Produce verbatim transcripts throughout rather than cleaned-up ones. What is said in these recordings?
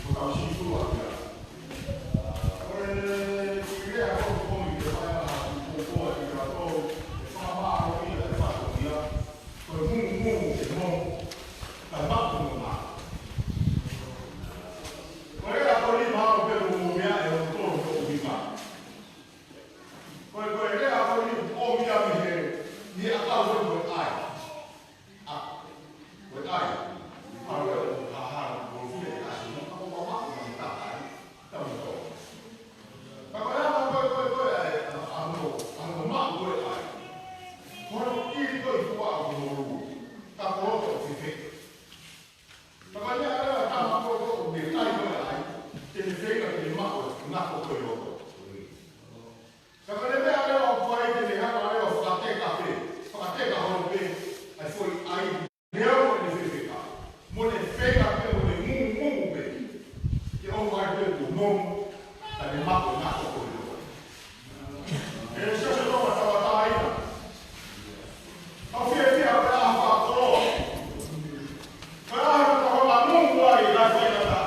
Ko e tau sīsū ʻa ia. Ko e kiʻi lea ko ē ʻoku ʻomi ke fai ʻa e hā ki he koukoa ki he ʻaho, ʻe fakamālō ia ʻe he fatongia. Ko e mumu ke mo. Ka maʻu mo ma. Ko e lea ko eni mahalo pē ʻoku mou meaʻi ʻe hoʻomou tō hoʻomou ʻuhinga. Ko e, ko e lea ko eni ʻoku ʻomi ia mei he, mei he ʻakau ko e ʻai. ʻA, ko e ʻai. Pau e o ka hana, ko e fine e kasi, mo ka ko ka maʻu na mita ai, ta mo tō. Ka ko e anga ko e, ko e, ko e ʻai, ʻa, ʻa mo, ʻa mo maʻu ko e ʻai. Ko hono ʻili ko e fua ʻo molu, ka ko loto ʻo fefeka. Ka ko e lea ʻa e tama ko ē ʻoku ne kai ko e ʻai, te ne feinga ke ne maʻu e ngako ko e loto. Ka ko e meʻa leva ʻoku fai te ne hanga leva ʻo fakateka pē, fakateka holo pē, ʻa e foʻi ʻai, neongo ʻene fefeka. Mo ne feinga pē, mo ne mumu pē. Ke ʻoua ʻe pehē kuo mumu, ka ne maʻu e ngako ko e loto. ʻE Siasi Tonga, tauʻatāina. Tau fiefia ko e ʻaho fakakoloa. Ko e ʻaho naʻa tau hanga mumu ai ʻa e faingataʻa.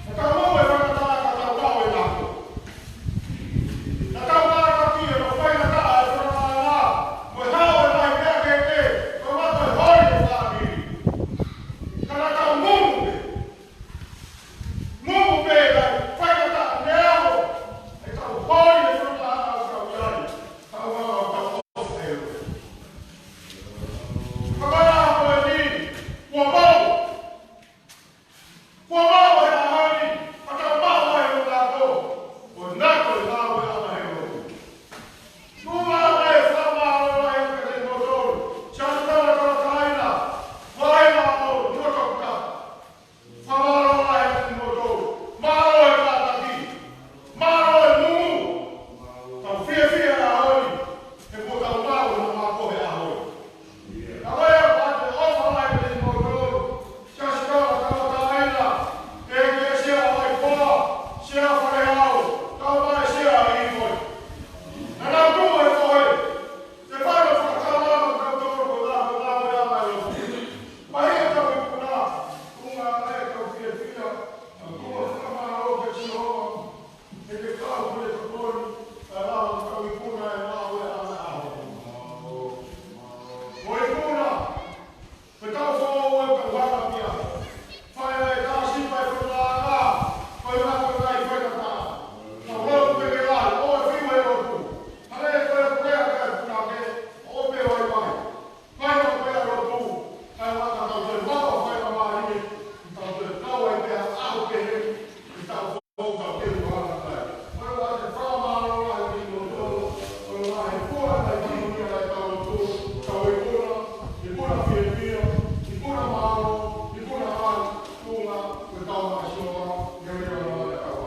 Naʻa tau maʻu e faingataʻa ka tau maʻu e ngako. Naʻa tau kātaki ʻi he faingataʻa ʻa e faingataʻa. Mo e hao e ngaahi meʻa kehekehe, ko e ngako e holi e fāmili. Ka naʻa tau mumu pē. Mumu pē ʻa e faingataʻa neongo ʻetau holi e faingataʻa ʻoku tau ʻi ai. Tau hanga ʻo tau ʻofa ʻe au. Ka ko e ʻaho ko eni, kuo mau. Kuo mau e ʻaho ni, ka tau mau ai ʻo ngako. Ko e ngako e ngāue ʻa e lotu. Tuʻunga mai e fakamālō lahi kiate kimoutolu. Siasi Tonga, tauʻatāina. Vahe ʻa e lotu, lotu ka. Fakamālō lahi kiate kimoutolu. Mālō e kātaki. Mālō e mumu. Tau fiefia he ʻaho ni. He kuo tau maʻu ha ngako he ʻaho ni. Ka ko ia pea te u ʻofa lahi kiate kimoutolu. Siasi Tonga, tauʻatāina. Ekalesia ʻo Vaipolo. Sea Faleau. Kau mai Sea ʻIlingoi. Naʻa nau tuʻu he fohe. Te fai ʻo fakakau ʻa kimoutolu ko e ngaahi, ko e ngaahi meʻa mai ʻo. Mai e kau ikuna, tuʻunga mai e kau fiefia, ʻa e kau fakamālō kia Sihova, he te kau mo te tokoni, ʻa e lava kau ikuna e ngāue ʻa e ʻaho. Mo ikuna, ko e tau foʻou e kau hanga pia. Fai e tasi fai ko e ngaahi, ko e ngaahi, ko e ngaahi faingataʻa. Kau lotu pē ke lahi, ʻo e fiu e lotu. Hale ko e pulea ka e punake, ʻo pē vaivai. Fai ʻa e lotu, kae ʻoua ke tau toe maʻu faingamālie, ke tau toe kau ai pē ha ʻaho kehe, ke tau foʻou, tau kei ʻuhinga kai. Ko e ʻoua te fakamālō ai ki loto, ko e ʻoua he fua ʻa e kimunia ʻa e tau lotu, tau ikuna, ikuna fiefia, ikuna mālō, ikuna ʻai, tuʻunga, ko e tau maʻa Sihova, ke ʻoua ʻe tau.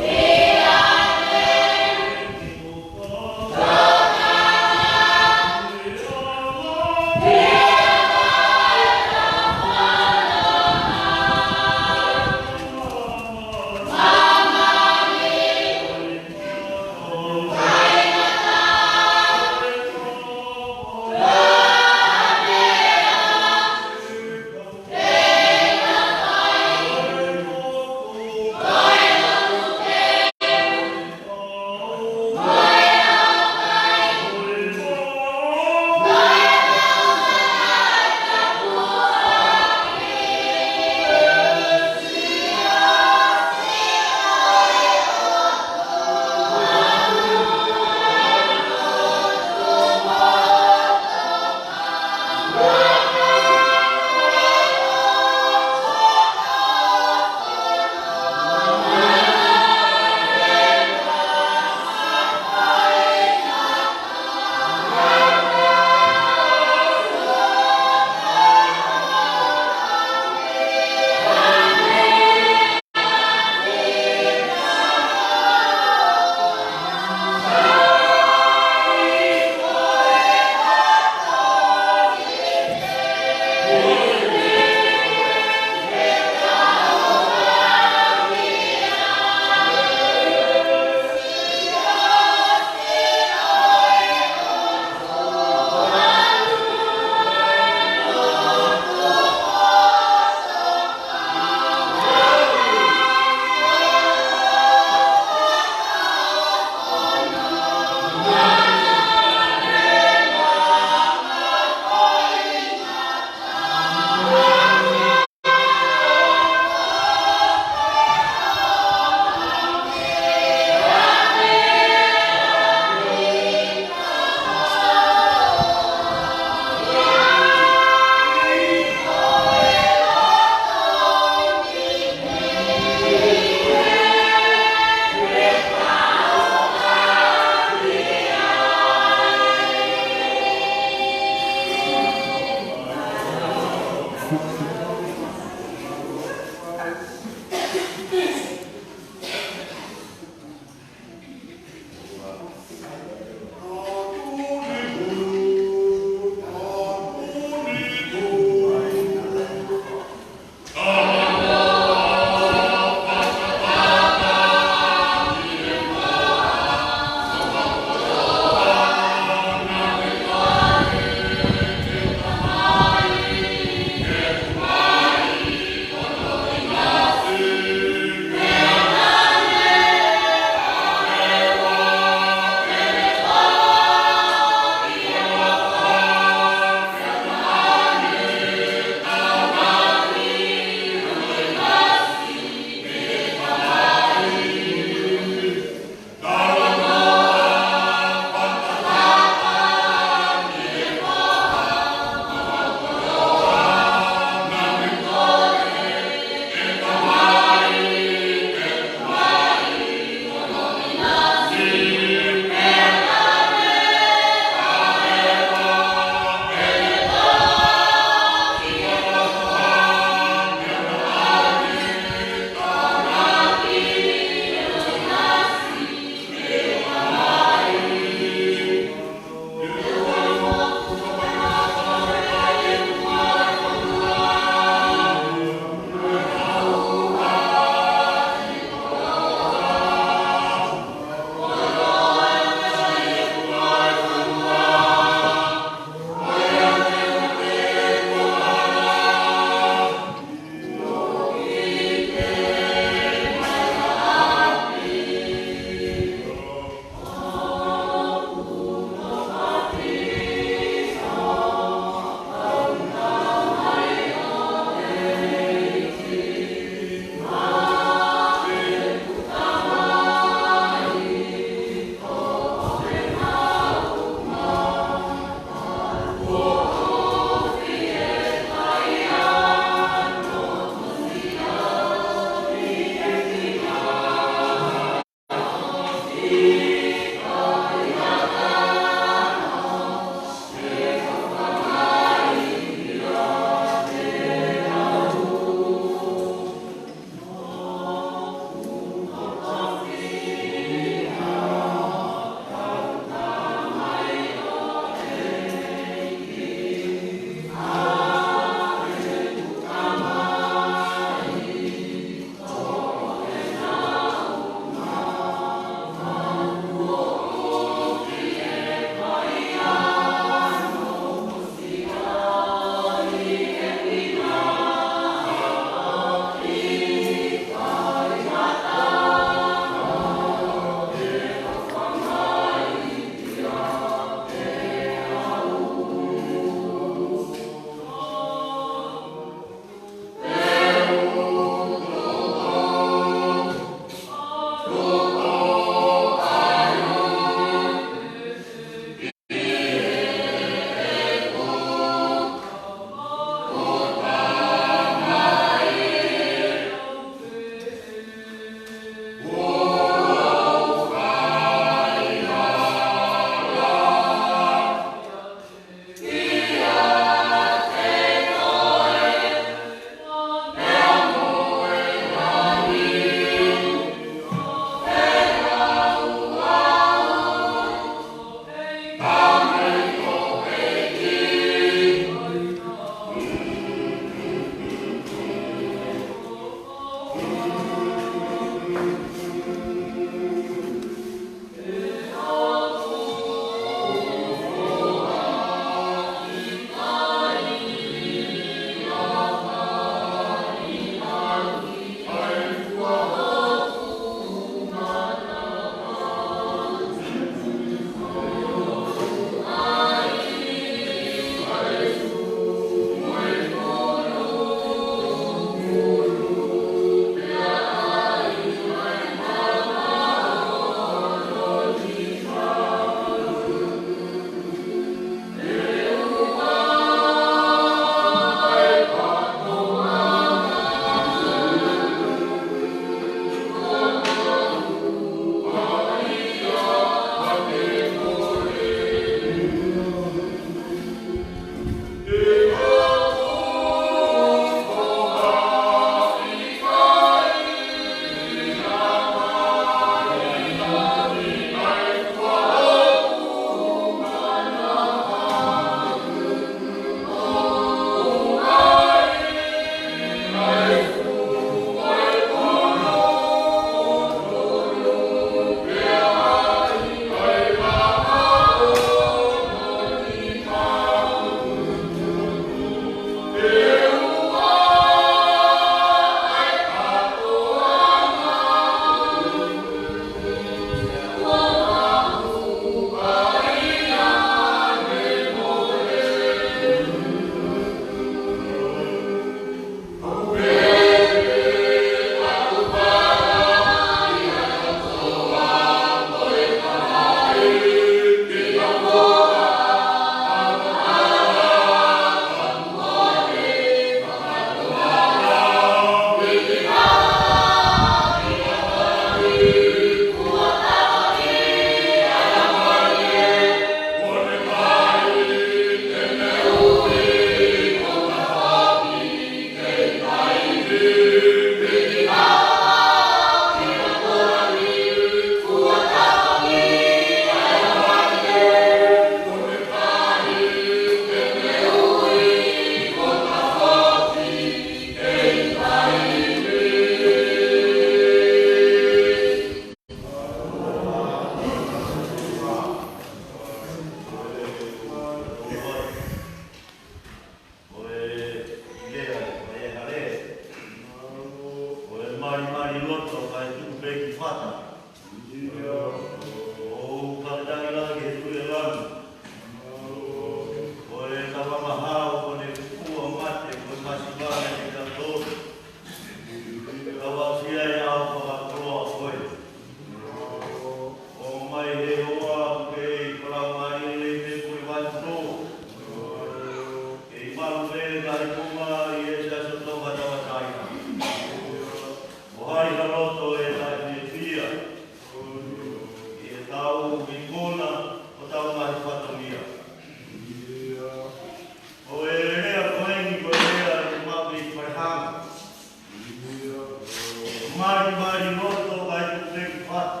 Malimali loto ʻa e tuku pē ki fata.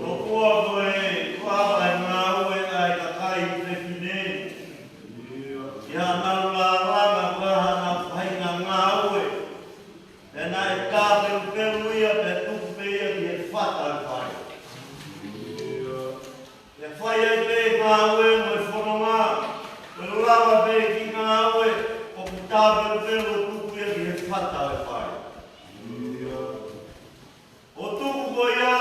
Tokua ko e kuava e ngāue ʻa e kakai fefine. ʻI haʻanau lālanga ko e hā haʻanau faʻahinga ngāue. Pea naʻe tāpelupelu ia pea tuku pē ia ki he fata ʻo e fale. Pea fai ai pē ngāue mo e fononga, mo e lava pē ki ngāue, ʻoku tāpelupelu ʻo tuku ia ki he fata ʻo e fale. ʻO tuku ko ia,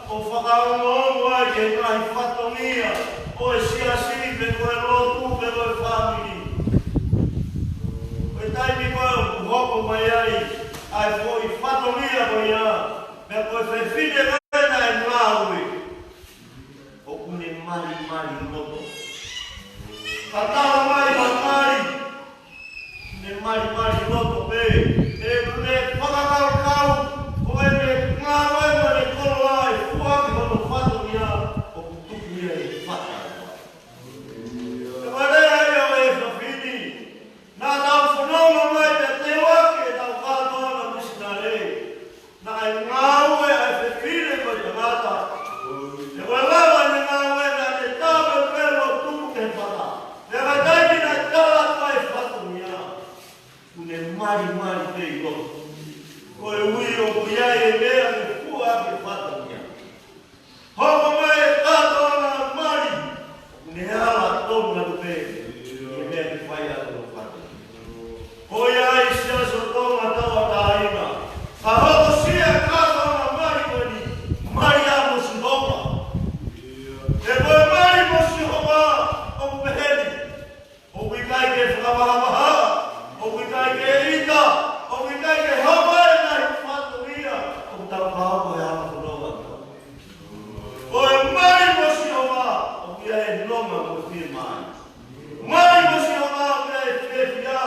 ʻo fakaongoongo ai ki he ngaahi fatongia ʻo e siasi pe ko e lotu pe ko e fāmili. Ko e taimi ko ē ʻoku hoko mai ai ʻa e foʻi fatongia ko ia, pe ko e fefine ko ē naʻe ngāue, ʻoku ne malimali loto. Ka tala mai ha mali, ne malimali loto pē, he ʻoku ne fakakaukau ko ʻene ngāue mo ʻene koloa ʻe fua ki hono fatongia, ʻoku tuku ia ʻi he fata. Ko e lea ia ʻo e efiafi ni, naʻa tau fononga mai pea teu ʻaki ʻetau kātoanga misinale. Naʻe ngāue ʻa e fefine mo e tangata. He ko e lava ʻene ngāue naʻa ne tāpelupelu ʻo tuku ki he fata. Pea ka taimi naʻe tala atu ai e fatongia, ʻoku ne malimali pē ʻi loto. Koeʻuhi ʻoku ʻi ai e meʻa ke fua ki he fatongia. Hoko mai e kātoanga mali, ʻoku ne ala tonu atu pē ʻi he meʻa ke fai ʻaki hono fata. Ko ia ai siasi ʻo Tonga tauʻatāina, ka hokosia e kātoanga mali ko eni, mali ʻa mo Sihova. He ko e mali mo Sihova, ʻoku pehē ni. ʻOku ʻikai ke fakavahavaha, ʻoku ʻikai ke ʻita, ʻoku ʻikai ke hoko e ngaahi fatongia ʻoku tau fakahoko he hala fononga. Ko e mali mo Sihova, ʻoku ʻi ai e nonga mo e fiemālie. Mali mo Sihova, ʻoku ʻi ai e fiefia.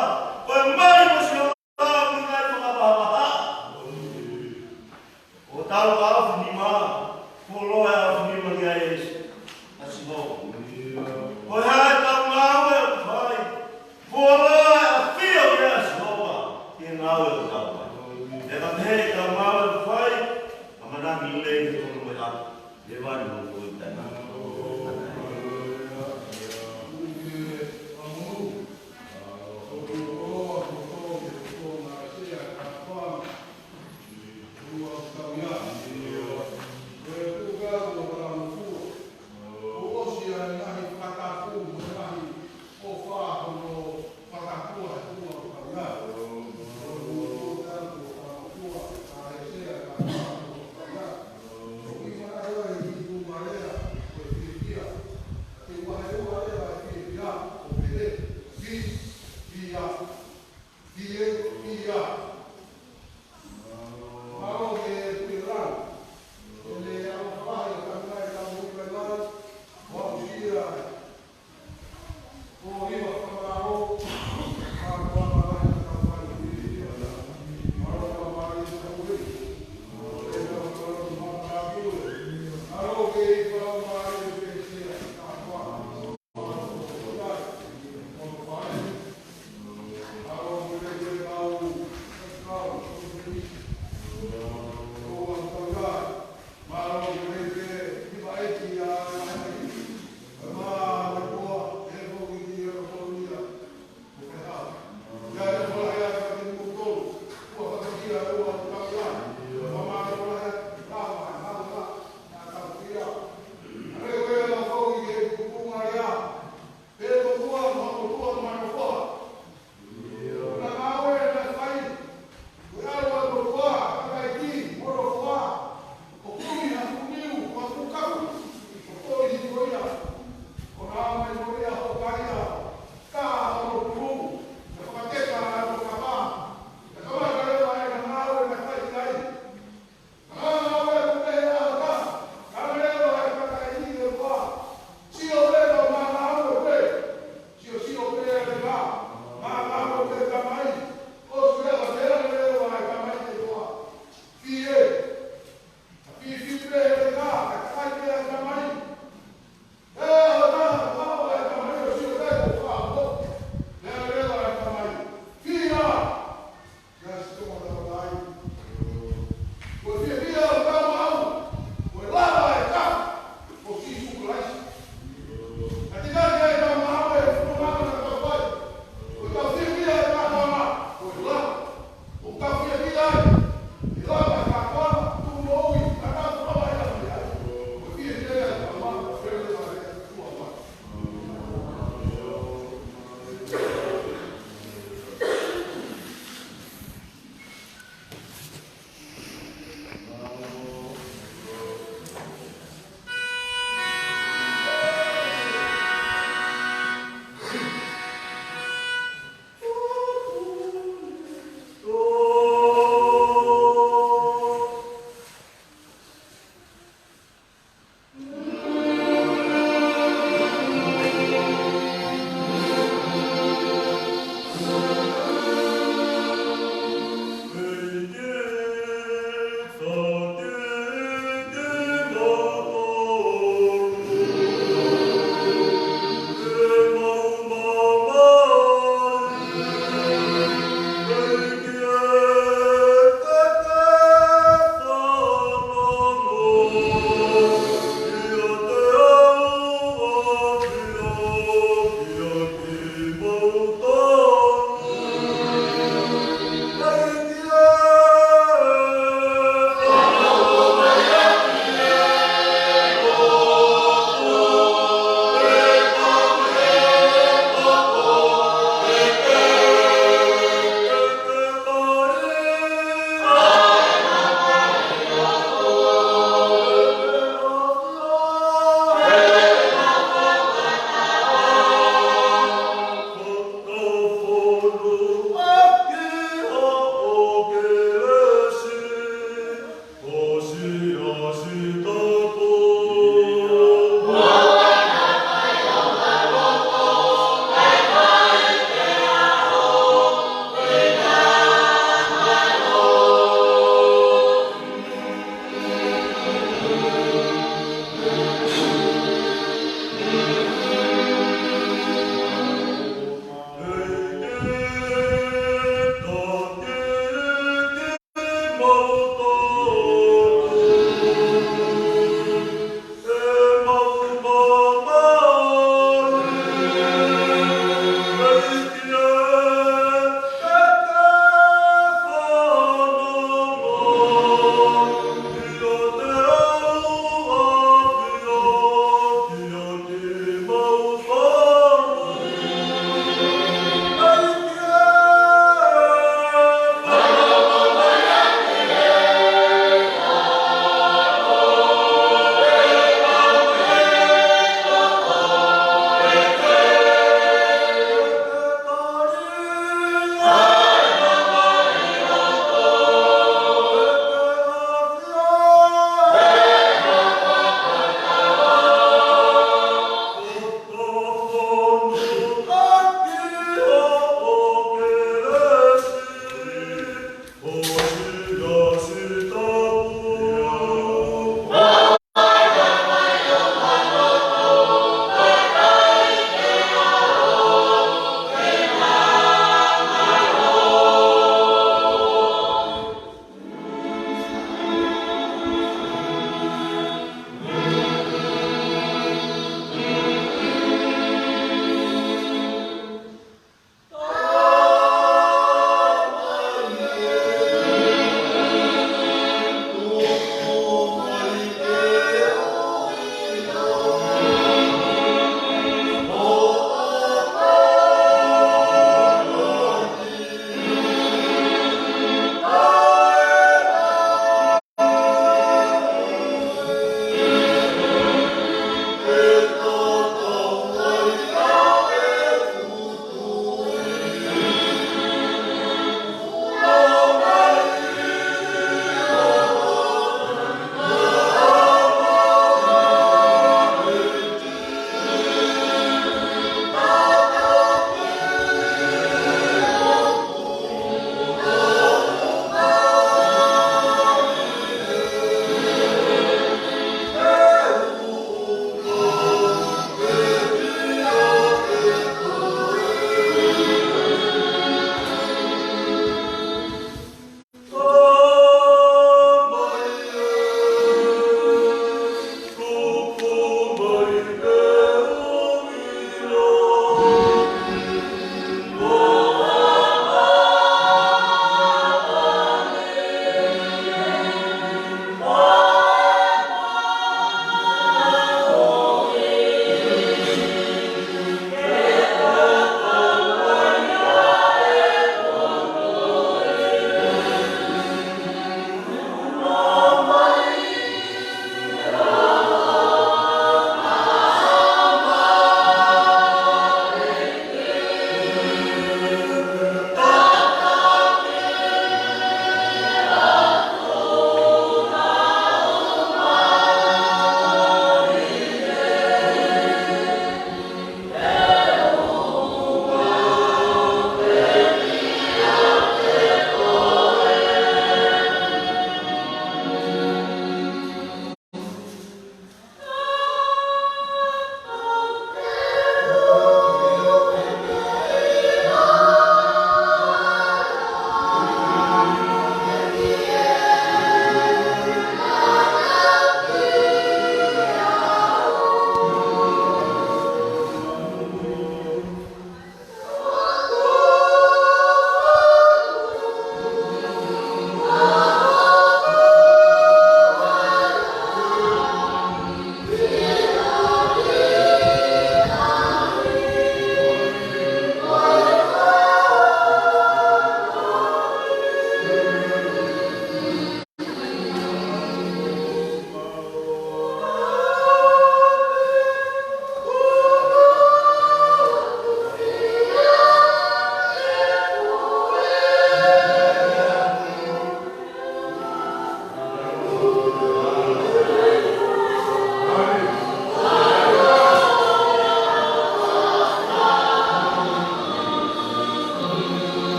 Ko e mali mo Sihova, ʻoku ʻikai fakavahavaha. ʻO tau ʻaofinima, fuoloa e ʻaofinima kia Sihova. Ko e hā ʻetau ngāue ʻoku fai, fuoloa e ʻafio kia Sihova ʻi he ngāue ʻoku tau fai. Pea ka pehē ʻetau ngāue ʻoku fai, ʻamanaki lelei ke tonu mo e ʻapi, levani mo e koitani.